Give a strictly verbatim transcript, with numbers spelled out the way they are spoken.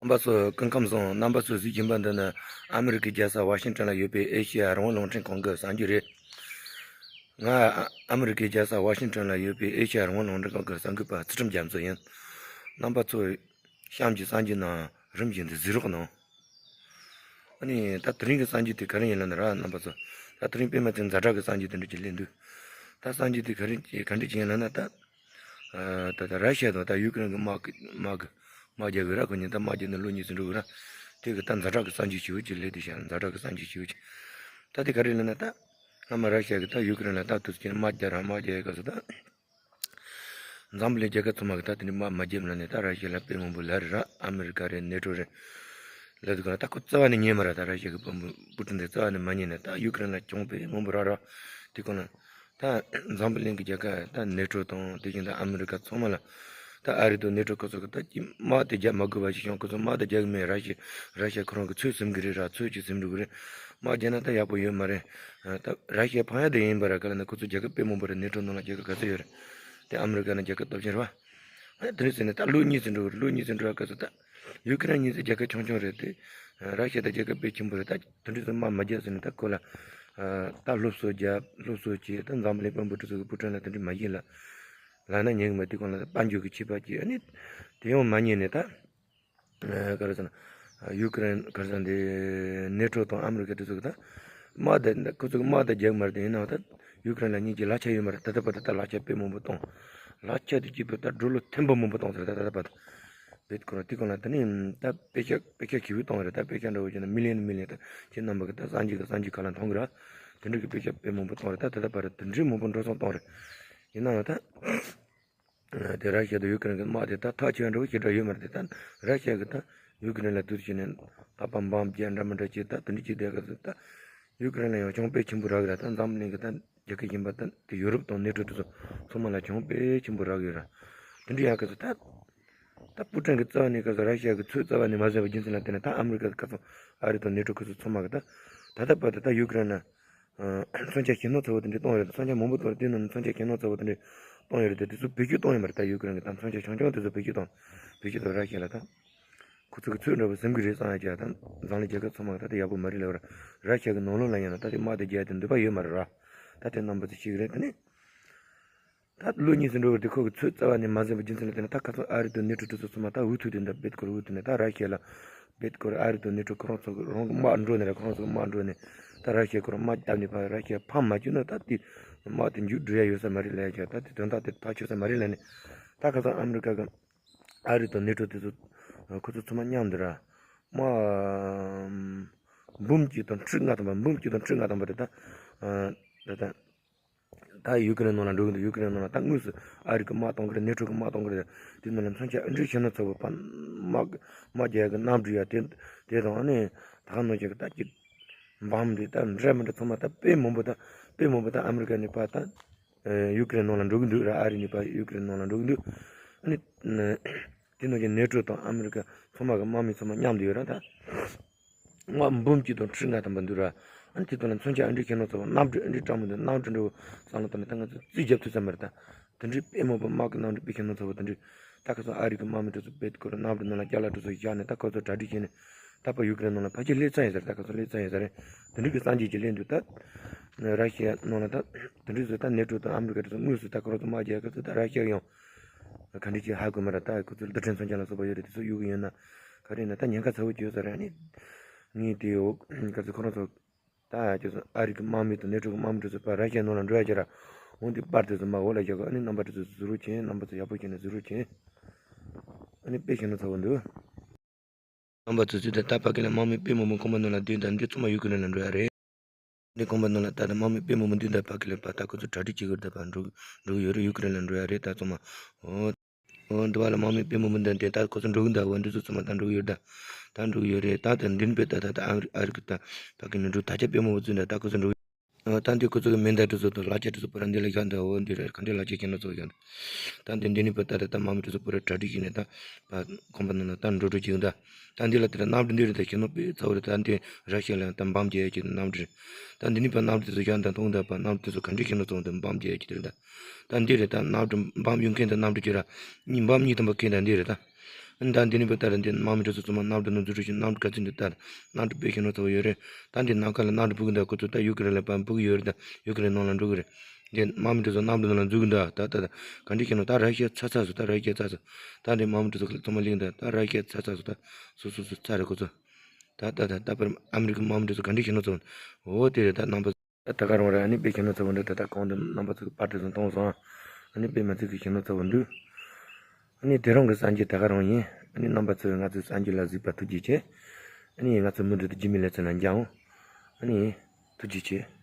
རྣམ་པ་ཚོ་སྐུ་ཁམས་བཟང་། རྣམ་པ་ཚོ་གཟིགས་བཞིན་པ་འདི་ནི་ཨ་མི་རི་ཀའི་རྒྱལ་ས་ཝ་ཤིང་ཊོན་ལ་ཡོད་པའི་ཨེ་ཤེ་ཡ་རང་དབང་རླུང་འཕྲིན་ཁང་གི་གསར་འགྱུར་རེད། ང་ཨ་མི་རི་ཀའི་རྒྱལ་ས་ཝ་ཤིང་ཊོན་ལ་ཡོད་པའི་ཨེ་ཤེ་ཡ་རང་དབང་རླུང་འཕྲིན་ཁང་གི་གསར་འགོད་པ་ཚུལ་ཁྲིམས་རྒྱ་མཚོ་ཡིན། རྣམ་པ་ཚོ་གཤམ་གྱི་གསར་འགྱུར་ནང་རིམ་བཞིན་དུ་གཟིགས་རོགས་གནང་། ཨ་ནི་ད་དེ་རིང་གི་གསར་འགྱུར་དེ་ག་རེ་ཡིན་ལབ་ན་ར། རྣམ་པ་ཚོ་ད་དེ་རིང་དཔེ་མ་ཚད་ཛ་དྲག་གི་གསར་འགྱུར་དེ་འདྲ་ཅིག་སླེབས་འདུག་ད་གསར་འགྱུར་དེ་ག་རེ་ག་འདྲ་ཅིག་ཡིན་ལབ་ན། ད་ད་ད་ར་ཤི་ཡ་དང་ད་ཡུ་ཀེ་རེན་གྱི་དམག་གི་དམག་གི་དམག་རྒྱག་གི་ར། ཁོ་གཉིས་ད་དམག་རྒྱག་ནས་ལོ་གཉིས་ཙམ་འགྲོ་གི་ར། དེ་གི་ད་ཛ་དྲག་གི་གསར་འགྱུར་ཞེ་པོ་ཅིག་སླེབས་དེ་ཤག་ཛ་དྲག་གི་གསར་འགྱུར་ཞེ་པོ་ཅིག་ད་དེ་ག་རེ་ལབ་ན། ད་སྔ་མ་ར་ཤི་ཡ་གི་ད་ཡུ་ཀེ་རེན་ལ་ད་དུས་ཚོད་དམག་རྒྱག་ར་དམག་རྒྱག་ཡ་སྐབས་སུ་ད། འཛམ་བུ་གླིང་རྒྱལ་ཁབ་ཚང་མ་གི་ད་དེ་འདྲའི་དམག་མ་བརྒྱབ་ན་ནས་ད་ར་ཤི་ཡ་ལ་དཔེ་མང་པོ་ལབ་རེད་ར། ཨ་མི་རི་ཀ་རེད། ནེ་ཊོ་རེད། ལབ་དུས་ག་ད་ཁོ་རྩ་བ་ནས་ཉན་མ་ར། ད་ར་ཤི་ཡ་གི་དཔོན་པོ་པུ་ཏིན་དེ་རྩ་བ་ནས་མ་ཉན་ནས་ད་ཡུ་ཀེ་རེན་ལ་གྱོང་དཔེ་མང་པོ་རག་ར། དེ་གོང་ན་ད་འཛམ་བུ་གླིང་གི་རྒྱལ་ཁབ་ད་ནེ་ཊོ་དང་དེ་བཞིན་ད་ཨ་མི་རི་ཀ་ཚང་མ་ལ་ད་ཨ་རི་དང་ནེ་ཊོ་ཁོ་ཚོ་གི་ད་ཀྱི་དམག་དེ་རྒྱག་མ་དགོས་པ་ཞིག་བྱུང་། ཁོ་ཚོ་དམག་དེ་རྒྱག་གི་མེད། ར་ཤི་ར་ཤི་ཡ་ཁོ་རང་གི་ཚོད་ཟིན་གི་རེད་ར། ཚོད་ཅིག་ཟིན་འགྲོ་གི་རེད། དམག་རྒྱག་ན་ད་ཡག་པོ་ཡོད་མ་རེད། ད་ར་ཤི་ཡ་ཕམ་ཡ་དེ་ཡིན་པ་ར། ག་ལ་ན་ཁོ་ཚོ་རྒྱལ་ཁབ་དཔེ་མང་པོ་རེད། ནེ་ཊོ་ནང་ལ་རྒྱལ་ཁབ་ག་ཚོད་ཡོད་རེད། དེ་ཨ་མི་རི་ཀ་ནི་རྒྱལ་ཁབ་སྟོབས་ཆེན་རེད་བ། ཨ་དེ་འདྲ་ཟེར་ནས་ད་ལོ་གཉིས་ཙམ་འགྲོ་གི་རེད། ལོ་གཉིས་ཙམ་འགྲོ་བ་སྐབས་སུ་ད་ཡུ་ཀེ་རེན་གཉིས་ཀྱི་རྒྱལ་ཁབ་ཆུང་ཆུང་རེད་དེ། ར་ཤི་ཡ་ད་རྒྱལ་ཁབ་དཔེ་ཆེན་པོ་རེད། ད་དེ་འདྲ་ཟེར་དམག་མ་རྒྱག་ཟེར་ནས་ད་ཁོ་ལ་ད་སློབ་གསོ་རྒྱབ། སློབ་གསོ་བྱས། ད་འཛམ་བུ་གླིང་དཔོན་པོ་དེ་ཚོ་གི་པུ་ཏིན་ལ་དེ་འདྲ་མ་བྱེད་ལ་ལབ་ན་ཉན་གི་མེད། དེ་གོང་ལ་དཔལ་འབྱོར་གི་ཆད་པ་བཅད། ཨ་ནི་དེ་ཡང་མ་ཉན་ནས་ད། ཨ་ག་རེ་ཟེར་ན། ཡུ་ཀེ་རེན་ག་རེ་ཟེར་ན་དེ་ནེ་ཊོ་དང་ཨ་མི་རི་ཀ་དེ་ཚོ་གི་ད་དམག་དེ་ཁོ་ཚོ་གི་དམག་དེ་རྒྱག་མ་རེད། དེ་ཡིན་ནའང་ད་ཡུ་ཀེ་རེན་ལ་གཉིས་ཀྱི་ལག་ཆ་ཡོད་མ་རེད། ད་ལྟ་བར་དུ་ད་ལག་ཆ་དཔེ་མང་པོ་བཏང་། ལག་ཆ་དེ་གཅིག་པུ་ད་ཌོ་ལར་ཐེར་འབུམ་མང་པོ་བཏང་ཟེར། ད་ད་ལྟ་བར་དུ་བེད་ཁོ་རང་དེ་གོང་ལ་དེ་ནས་ད་པེ་ཤག་པེ་ཤག་ཞེ་པོ་བཏང་རེད། ད་པེ་ཤག་འདྲ་བོ་བྱས་ན་མི་ལི་ཡན་མི་ལི་ཡན། ད་ཁྱེད་རྣམ་པ་གི་ད་གསར་འགྱུར་གི་གསར་འགྱུར་ཁག་ལ་མཐོང་གི་རེད། དེ་འདྲ་གི་པེ་ཤག་དཔེ་མང་པོ་བཏང་རེད། ད་ད་ལྟ་བར་དུ་དེ་འདྲའི་མང་པོ་འགྲོ་སོང་བཏང་རེད། ཡིན་ནའང་ད། དེ་ར་ཤི་ཡ་དང་ཡུ་ཀེ་རེན་གྱི་དམག་དེ་ད་ཐག་ཆོད་འགྲོ་ཞེ་དྲག་ཡོད་མ་རེད། དེ་ད་ར་ཤི་ཡ་གི་ད་ཡུ་ཀེ་རེན་ལ་དུས་ཕྱིན་ནས་ད་པ་འབམ་རྒྱག་འདྲ་མི་འདྲ་བྱས། ད་དེ་འདྲ་བྱས་བསྡད་སྐབས་སུ་ད་ཡུ་ཀེ་རེན་ལ་ཡང་གྱོང་དཔེ་ཆེན་པོ་རག་གི་རེད། ད་འཛམ་གླིང་གི་ད་རྒྱལ་ཁབ་གཞན་པ་ད་དེ་ཡུ་རོབ་དང་ནེ་ཊོ་དེ་ཚོ་ཚང་མ་ལ་གྱོང་དཔེ་ཆེན་པོ་རག་གི་ཡོད་རེད། དེ་འདྲ་ཡོད་སྐབས་སུ་ད་ད་པུ་ཏིན་གྱི་རྩ་བ་ནས་སྐབས་སུ་ར་ཤི་ཡ་གི་ཚོད་རྩ་བ་ནས་མ་ཟིན་པ་རྒྱུ་མཚན་ལ་བརྟེན་ནས་ད་ཨ་མི་རི་ཀ་གི་ཁ་སང་ཨ་རི་དང་ནེ་ཊོ་ཁོ་ཚོ་ཚང་མ་གི་ད་ད་ལྟ་བར་དུ་ད་ཡུ་ཀེ་རེན་ལ། ཨ་མཚོན་ཆ་ཞེད་སྣང་ཚ་བོ་དེ་འདྲ་བཏང་ཡོད་རེད། མཚོན་ཆ་མང་པོ་བཏང་རེད། དེ་ནང་ནས་མཚོན་ཆ་ཞེད་སྣང་ཚ་བོ་དེ་འདྲ་བཏང་ཡོད་རེད་དེ། དེ་ཚོ་བེད་སྤྱོད་བཏང་ཡོད་མ་རེད། ད་ཡུ་ཀེ་རེན་གྱི་ད་མཚོན་ཆ་ཆུང་ཆུང་དེ་ཚོ་བེད་སྤྱོད་བཏང་། བེད་སྤྱོད་བཏང་། ར་ཤི་ཡ་ལ་ད་ཁོ་ཚོ་གི་ཚོད་འདྲ་བོ་ཟིན་གི་རེད་བསམ་ཡ་ཅིག་ད་འཛམ་གླིང་རྒྱལ་ཁབ་ཚང་མ་གི་ད་དེ་ཡག་པོ་མ་རེད་ལབ་ར། ར་ཤི་ཡ་གི་ནང་ལོགས་ལ་ཡིན་ན་ད་དེ་དམག་དེ་རྒྱག་དེ་འདོད་པ་ཡོད་མ་རེད་ར། ད་དེ་རྣམ་པ་ཚོ་ཤེས་གི་རེད། དེ་ནས་ད་ལོ་གཉིས་ཙམ་འགྲོ་བར་དུ་ཁོ་གི་ཚོད་རྩ་བ་ནས་མ་ཟིན་པའི་རྒྱུ་མཚན་ལ་བརྟེན་ནས་ད་ཁ་སང་ཨ་རི་དང་ནེ་ཊོ་དེ་ཚོ་ཚང་མ་ད་འུ་ཐུག་དེ་འདྲ་བེད་སྐོར་འུ་ཐུག་ནས་ད་ར་ཤི་ཡ་ལ་བེད་སྐོར། ཨ་རི་དང་ནེ་ཊོ་ཁོ་རང་ཚོ་གི་རང་གི་དམག་འགྲོ་ནས་ར། ཁོ་རང་ཚོ་གི་དམག་འགྲོ་ནས་ད་ར་ཤི་ཡ་ཁོ་རང་དམག་བརྒྱབ་ནས་ཕར་ར་ཤི་ཡ་ཕམ་མ་བཅུག་ན་ད་དེ་དམག་དེ་མཇུག་སྒྲིལ་ཡ་ཡོད་ས་མ་རེད་ལབ་ཡ་ཅིག་ད་དེ་དོན་དག་དེ་ཐག་ཆོད་ས་མ་རེད་ལབ་ནས། ད་ཁ་སང་ཨ་མི་རི་ཀ་གི་ཨ་རི་དང་ནེ་ཊོ་དེ་ཚོ་ཁོ་ཚོ་ཚང་མ་མཉམ་དུ་ར་དམག་འབུམ་གཅིག་དང་ཁྲི་ལྔ་ཐམ་པ། འབུམ་གཅིག་དང་ཁྲི་ལྔ་ཐམ་པ་དེ་ད་ད་ད། ད་ཡུ་ཀེ་རེན་ནང་ལ་འགྲོ་གི་འདུག་ཡུ་ཀེ་རེན་ནང་ལ་ད་དངོས་སུ་ཨ་རི་གི་དམག་གཏོང་གི་རེད། ནེ་ཊོ་གི་དམག་གཏོང་གི་རེད། དེ་ནང་ལ་མཚོན་ཆ་ཨ་འདྲའི་ཞེད་སྣང་ཚ་བོ་ཕར་དམག་དམག་རྒྱག་གི་གནམ་གྲུ་ཡ་དེ་དེ་དང་ཨ་ནི་ད་ག་ནང་བཞིན་གི་ད་ཀྱི་འབམ་དེ་ད་འདྲ་མི་འདྲ་ཚང་མ་ད་དཔེ་མང་པོ་ད་དཔེ་མང་པོ་ད་ཨ་མི་རི་ཀ་ནས་ཕར་ད་ཡུ་ཀེ་རེན་ནང་ལ་འགྲོ་གི་འདུག་ར། ཨ་རི་ནས་ཕར་ཡུ་ཀེ་རེན་ནང་ལ་འགྲོ་གི་འདུག་ཨ་ནི་དེ་ནང་བཞིན་ནེ་ཊོ་དང་ཨ་མི་རི་ཀ་ཚང་མ་གི་དམག་མི་ཚང་མ་མཉམ་དུ་ཡོད་ར་ད། དམག་འབུམ་གཅིག་དང་ཁྲི་ལྔ་ཐམ་པ་འདུག་ར། ཨ་ནི་དེ་དག་ལ་མཚོན་ཆ་ཨ་འདྲའི་ཞེད་སྣང་ཚ་བོ། གནམ་གྲུ་ཨ་འདྲའི་སྤྲང་མོ་འདུག་གནམ་གྲུ་འདྲ་བོ་བསམ་བློ་བཏང་ནས་ད་ང་ཚོ་རྩིས་རྒྱབ་ཐུབ་ས་མ་རེད་ད། དེ་འདྲའི་དཔེ་མང་པོ་དམག་གི་གནམ་གྲུ་དཔེ་ཞེད་སྣང་ཚ་བོ་དེ་འདྲའི། ད་ཁ་སང་ཨ་རི་གི་དམག་མི་དེ་ཚོ་བེད་སྐོར་གནམ་གྲུ་ནང་ལ་ཅ་ལག་དེ་ཚོ་བཞག་ནས་ད་ཁོ་ཚོ་གྲ་སྒྲིག་བྱས་ནས་ད་ཕར་ཕྱི་སླེབས་ཚར་ཡིན་ཟེར། ད་ཁོ་ཚོ་སླེབས་ཚར་ཡིན་ཟེར། དེ་འདྲའི་གི་གསར་འགྱུར་ཅིག་སླེབས་འདུག་ད་ར་ཤི་ཡ་ནང་ལ་ད་དེ་འདྲའི་ཚོ་ད་ནེ་ཊོ་དང་ཨ་མི་རི་ཀ་དེ་ཚོ་དངོས་སུ་ད་ཁོ་རང་ཚོ་དམག་རྒྱག་སྐབས་སུ་ད་ར་ཤི་ཡ་ཡང་ག་འདྲ་ཅིག་ཧ་གོ་མ་རེད། ད་ཁོ་ཚོ་རྡུལ་ཕྲན་མཚོན་ཆ་ལ་སོགས་པ་ཡོད་རེད། དེ་ཚོ་གཡུག་གི་ཡོད་ན་ག་རེ་ཡིན་ན་ད་ཉེན་ཁ་ཚ་བོ་ཅིག་ཡོད་ས་རེད། ཨ་ནི་ངས་དེ་འོ་ག་ཚོད་ཁོ་རང་ཚོ་ད་ཅིག་སོང་ཨ་རི་གི་དམག་མི་དང་ནེ་ཊོ་གི་དམག་མི་དེ་ཚོ་ཕར་ར་ཤི་ཡ་ནང་ལ་འགྲོ་ཡ་ཅིག་ར། འོང་དེ་པར་དེ་ཚོ་མར་འོག་ལ་བཞག་གི། ཨ་ནི་རྣམ་པ་དེ་ཚོ་གཟིགས་རོགས་བྱེད། རྣམ་པ་ཚོ་ཡག་པོ་བྱས་ནས་གཟིགས་རོགས་བྱེད། ཨ་ནི་དཔེ་ཞེད་སྣང་ཚ་བོ་འདུག་རྣམ་པ་ཚོ་གཟིགས་དང་། ད་ཕ་གི་ལ་དམག་མི་དཔེ་མང་པོ་ཁང་པ་ནང་ལ་སྡོད་དང་། འདི་ཚང་མ་ཡུ་ཀེ་རེན་ལ་འགྲོ་ཡ་རེད། འདི་ཁང་པ་ནང་ལ་ད་ལྟ་དམག་མི་དཔེ་མང་པོ་འདུག་ད་ཕ་གི་ལ་ཕར་ད་ཁོ་ཚོ་གྲ་སྒྲིག་བྱེད་གི་རེད། ད་ཕར་འགྲོ་འགྲོ་གི་ཡོད་རེད། ཡུ་ཀེ་རེན་ལ་འགྲོ་ཡ་རེད། ད་ཚང་མ་འོ་འོ་འདི་བ་ལ་དམག་མི་དཔེ་མང་པོ་འདུག་དེ་ད་ཁོ་ཚོ་འགྲོ་གི་འདུག་འོ་འདི་ཚོ་ཚང་མ་ད་འགྲོ་གི་ཡོད་རེད། ད་ད་འགྲོ་གི་ཡོད་རེད། ད་ད་འདི་ནི་དཔེ་ད་ད་ད་ཨ་རི་ཨ་རི་གི་ད་ཕ་གི་ནས་འགྲོ་ད་ཆ་དཔེ་མང་པོ་ཚུད་འདུག་ད་ཁོ་ཚོ་འགྲོ་གི་ཨ་ད་འདི་ཁོ་ཚོ་གི་མེ་མདའ་དེ་ཚོ་དང་ལག་ཆ་དེ་ཚོ་པུ་ར་འདི་ལ་བཞག་འདུག་འོ་འདི་རེད། ག་འདྲའི་ལག་ཆ་ཁྱེར་ན་ཚོ་བཞག་འདུག་ད་འདི་འདི་ནི་པ་ད་རེད། ད་དམག་མི་དེ་ཚོ་པུ་ར་གྲ་སྒྲིག་བྱས་ནས་ད་ཁང་པ་ནང་ལ་ད་འགྲོ་འགྲོ་བྱེད་ཀྱི་འདུག་ད་འདི་ལ་དེ་ལ་གནམ་གྲུ་འདི་རེད། ད་ཁྱེར་ན་དཔེ་ཚ་བོ་རེད། ད་འདི་ར་ཤི་ཡ་ལ་ད་འབམ་རྒྱག་ཡ་གི་གནམ་གྲུ་རེད། ད་འདི་ནི་པ་གནམ་གྲུ་དེ་ཚོ་བཞག་འདུག་མཐོང་འདུག་པ། གནམ་གྲུ་དེ་ཚོ་ག་འདྲའི་ཁྱེར་ན་ཚོ་འདི་འབམ་རྒྱག་ཡ་གི་དེ་རེད། ད་ད་འདི་རེད། ད་གནམ་གྲུ་འབམ་གཡུག་མཁན་དང་གནམ་གྲུ་ཁྱེར་ར་གཉིས་འབམ་གཉིས་ཐམ་པ་ཁྱེར་ད་འདི་རེད། ད་ ཨ་ནི་ད་འདི་ནས་བུ་ལྟར་འདི་དམག་མི་དེ་ཚོ་ཚང་མ་གནམ་གྲུ་ནང་འཛུལ་རོགས་ཞེས་གནམ་གྲུ་ག་ཚོད་འདི་ལྟར་གནམ་གྲུ་དཔེ་ཞེ་ནོ་ཚ་བོ་ཡོད་རེད། ད་འདི་ནམ་མཁའ་ལ་གནམ་གྲུ་འཕུར་གི་འདུག་ཁོ་ཚོ་ད་གཡུག་གི་རེད་ལབ་པ་འཕུར་གི་ཡོད་རེད། ད་གཡུག་གི་རེད་ནང་ལ་འགྲོ་གི་རེད། འདི་དམག་མི་དེ་ཚོ་གནམ་གྲུ་ནང་ལ་འཛུལ་གི་འདུག་ད་ད་ད་ག་འདྲ་ཞེ་ནོ་ད་ར་ཤི་ཡ་ཚ་ཚ་སོང་ད་ར་ཤི་ཡ་ཚ་སོང་། ད་འདི་དམག་མི་དེ་ཚོ་ཚང་མ་སླེབས་གི་འདུག་ད་ར་ཤི་ཡ་ཚ་ཚ་སོང་ད་སོ་སོ་སོ་ཚ་རེད་ཁོ་ཚོ། ད་ད་ད་ད་པར་ཨ་མི་རི་ཀའི་དམག་མི་དེ་ཚོ་ག་འདྲ་ཞེ་ནོ་ཚ་བོ། འོ་དེ་རེད་ད་རྣམ་པ། ད་ད་ག་རང་རེད། ཨ་ནི་དཔེ་ཞེ་ནོ་ཚ་བོ་འདུག་ད་ད་གོང་དུ་རྣམ་པ་ཚོ་གི་པར་དེ་ཚོ་མཐོང་སོང་། ཨ་ནི་དཔེ་མི་སྲིད་ཀྱི་ཞེ་ནོ་ཚ་བོ་འདུག་ཨ་ནི་དེ་རང་གི་གསར་འགྱུར་ད་ག་རང་ཡིན། ཨ་ནི་རྣམ་པ་ཚོས་ང་ཚོའི་གསར་འགྱུར་ལ་གཟིགས་པ་ཐུགས་རྗེ་ཆེ། ཨ་ནི་ང་ཚོ་མུ་མཐུད་དུ་རྒྱུས་མེད་ལེ་ཚན་ལ་མཇལ་འོང་། ཨ་ནི་ཐུགས་རྗེ་ཆེ།